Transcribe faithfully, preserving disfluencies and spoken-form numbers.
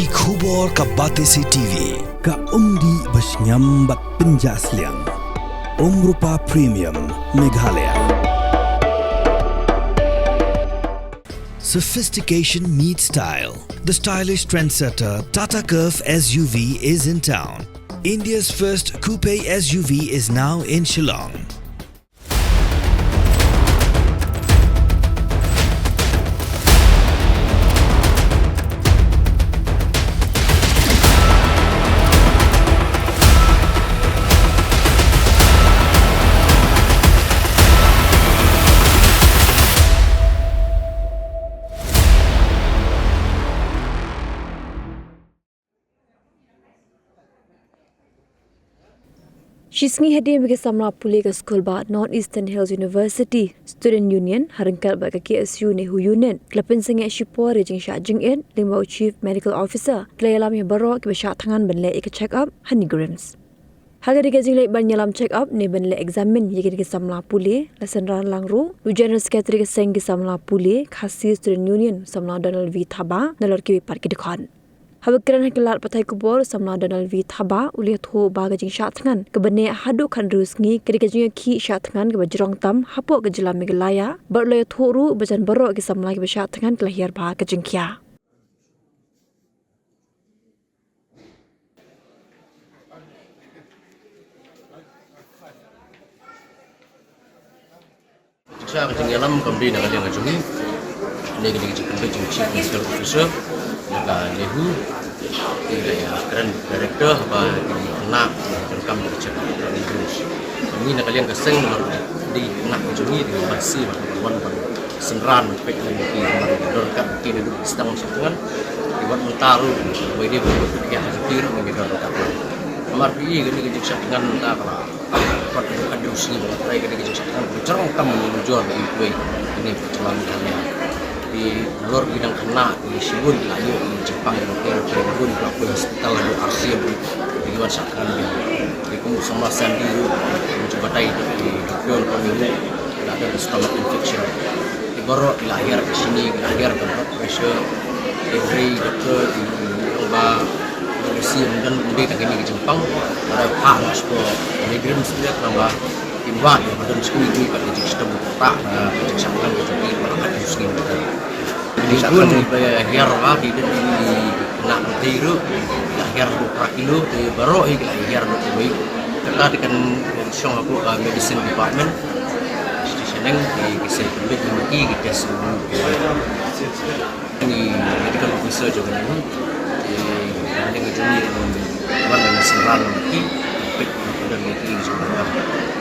Ki khubor ka Batesi T V, ka umdih ba shngiam bad pynjah sliang. Umrupa Premium, Meghalaya. Sophistication meets style. The stylish trendsetter Tata Curvv S U V is in town. India's first coupe S U V is now in Shillong. Shisngi hadien ba ki samla pule ka skul ba North Eastern Hills University Student Union ha ryngkat bad ka K S U NEHU Unit ki la pynsangeh shipor ïa ka jingshah jingit lyngba u Chief Medical Officer, ki la ïalam ïa baroh kiba shah thngan ban leh ïa ka check up ha NEIGRIHMS. Ha kane ka jingleit ban ïalam check up ne ban leh examine ïa kine ki samla pule, la synran lang ruh da u General Secretary ka seng ki samla pule Khasi Student Union, samla Donald V Thabah, nalor kiwei pat ki dkhot. Haba kren ha ki lad pathai khubor, samla Donald V Thabah u la ïathuh ba ka jingshah thngan kaba neh haduh khathynriew sngi ka dei ka jingïakhih shah thngan kaba jrong tam hapoh ka jylla Meghalaya, bad u la ïathuh ruh ba jan baroh ki samla kiba shah thngan ki la hiar bha ka jingkhia. Shisha ka jingïalam kam dei na ka liang ka jong ngi. Ngi ka dei ka jingpynbeit jong Chief Medical Officer na ka NEHU. Ngi ka dei ka kren director ba ngi khynnah ngi donkam ka jingshah thngan. Ngi na ka liang ka seng namar dei khynnah ka jong ngi, dei ban siew ban wan ban synran ban peit lem ki, namar donkam ki naduh ki sdang shah thngan. Ki wan mynta ruh, wei dei ban peit ki ha jong ki ruh ngi donkam. Namar phi i kane ka jingshah thngan mynta ka la Pat ka dei ka sngi ba ngi trai ka dei ka jingshah thngan ka jrong tam, ngi nujor ba ngi poi kane ka jylla Meghalaya. Te nalor ki dang khynnah ki shibun ki la ïoh ki jingpang ki la poi, ki la poi hospital haduh ar sien ki wan shah thngan. Te kum u samla Sandy ruh, ki jingbatai ki don ka mih, ki la don stomach infection. Te baroh ki la hiar ka shini, ki la hiar ka blood pressure. Te hynrei doctor ki ong ba Ba ka sien ym don, ym dei tang kane ka jingpang, ba da phah noh sha NEIGRIHMS shuh, tang ba kim wad ïa ba don shuh kine ki, ba ka jingshitom ka, ka jingshah thngan ka jong ki ba la kat shuh kine. Ki bun kiba hiar ba ki don, ki khynnah ki ruh, ki la hiar haduh phra kilo, te baroh hi ki la hiar haduh kawei. Kata te kan shong hapoh ka medicine department. Shisha shaneng ki, ki sa pynbeit ïa ki, ki test. Ngi medical officer jong ngi, te ngi jong ngi wan ngi synran ki, peit ngi don ngi ki jong ngi.